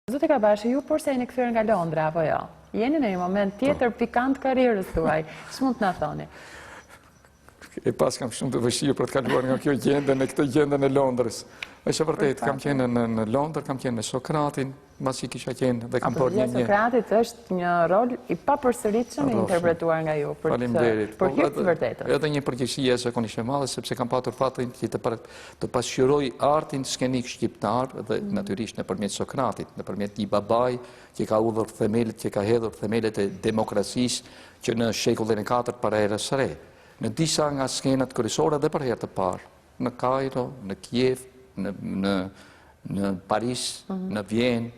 Zoti Kabashi, ju porsa jeni kthyer nga Londra, apo jo? Jeni në një moment po. tjetër pikant karrierës tuaj. Ç'mund të na thoni? E paskam shumë të vështirë për të kaluar nga kjo gjendje në këtë gjendjen e Londrës. Është e vërtetë, kam qenë në, në Londër, kam qenë me Sokratin, mbasi kisha qenë dhe kam bërë një një. Sokratit është një rol i papërsëritshëm i interpretuar nga ju për të për po, hir të vërtetës. Edhe një përgjegjësi jashtëzakonisht e madhe sepse kam patur fatin që të të pasqyroj artin skenik shqiptar dhe mm. natyrisht nëpërmjet Sokratit, nëpërmjet një babai që ka udhur themelet, që ka hedhur themelet e demokracisë që në shekullin e katërt para erës së re. Në disa nga skenat kryesore dhe për herë të parë, në Kajro, në Kiev, në, në, në Paris, mm -hmm. në Vjenë,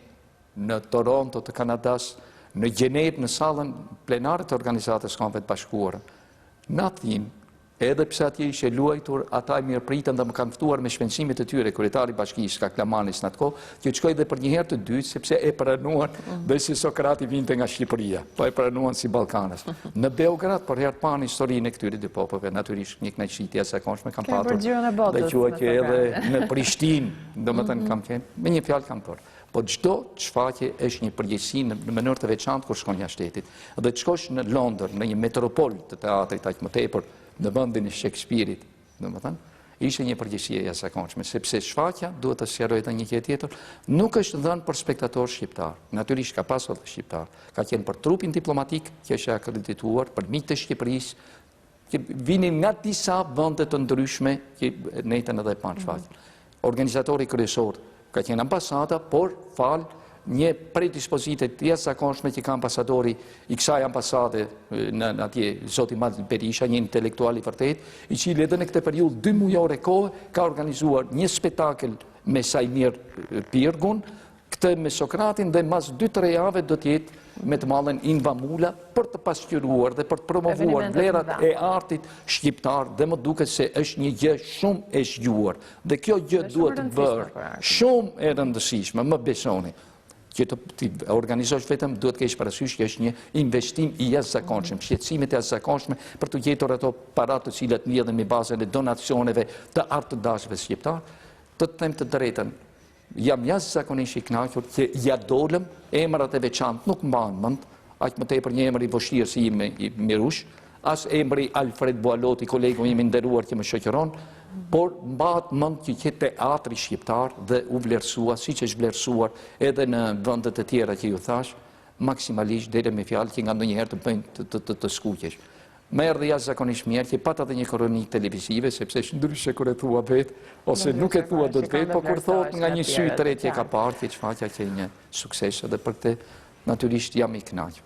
në Toronto të Kanadas, në Gjenevë, në sallën plenare të Organizatës Kombeve të Bashkuara. Në Athinë, Edhe pse atje ishte luajtur, ata e mirëpritën dhe më kanë ftuar me shpenzimet e tyre, kryetari i bashkisë Kaklamanis në atë kohë, që të shkoj dhe për një herë të dytë, sepse e pranuan dhe si Sokrati vinte nga Shqipëria, po e pranuan si ballkanas. Në Beograd, për herë të parë në historinë e këtyre dy popujve, natyrisht një kënaqësi të jashtëzakonshme kam patur. Dhe quhet që edhe në Prishtinë, domethënë kam qenë, me një fjalë kam bërë. Po çdo shfaqje është një përgjegjësi në mënyrë të veçantë kur shkon jashtë shtetit. Dhe të shkosh në Londër, në një metropol të teatrit aq më tepër, në vendin e Shakespeare-it, domethënë, ishte një përgjegjësi e jashtëzakonshme, sepse shfaqja, duhet të sqaroj edhe një gjë tjetër, nuk është dhënë për spektatorë shqiptarë. Natyrisht ka pasur dhe shqiptarë. Ka qenë për trupin diplomatik që është akredituar, për miqtë e Shqipërisë, që vinin nga disa vende të ndryshme që nejtën edhe panë shfaqjen. Organizatori kryesor ka qenë ambasada, por falë një predispozite të jashtëzakonshme që ka ambasadori i kësaj ambasade në atje, zoti Mal Berisha, një intelektual i vërtetë, i cili edhe në këtë periudhë dy mujore kohë ka organizuar një spektakël me Saimir Pirgun, Këtë me Sokratin dhe mas 2-3 jave do të jetë me të madhen Inva Mula për të pasqyruar dhe për të promovuar vlerat e artit shqiptar dhe më duket se është një gjë shumë e shquar. Dhe kjo gjë duhet bërë shumë e rëndësishme, më besoni që të t'i organizosh vetëm duhet të kesh parasysh që është një investim i jashtëzakonshëm, mm. shqetësime të jashtëzakonshme për të gjetur ato para të cilat mblidhen mbi bazën e donacioneve të artdashësve shqiptarë, të të them të drejtën, Jam jashtëzakonisht i kënaqur që ia dolëm, emrat e veçantë nuk mbahen mend, aq më tepër një emër i vështirë si imi i Mirush, as emri Alfred Bualoti, kolegu im i nderuar që më shoqëron, por mbahet mend që qe teatri shqiptar dhe u vlerësua siç është vlerësuar edhe në vendet e tjera që ju thashë, maksimalisht deri me fjalë që ngandonjëherë të bëjnë të të të, të skuqesh. Më erdhi jashtëzakonisht mirë që pata edhe një kronikë televizive, sepse është ndryshe kur e thua vetë, ose nuk e thua dot vetë, po kur thotë nga një sy i tretë që ka parë, që shfaqja qe një sukses edhe për këtë, natyrisht jam i kënaqur.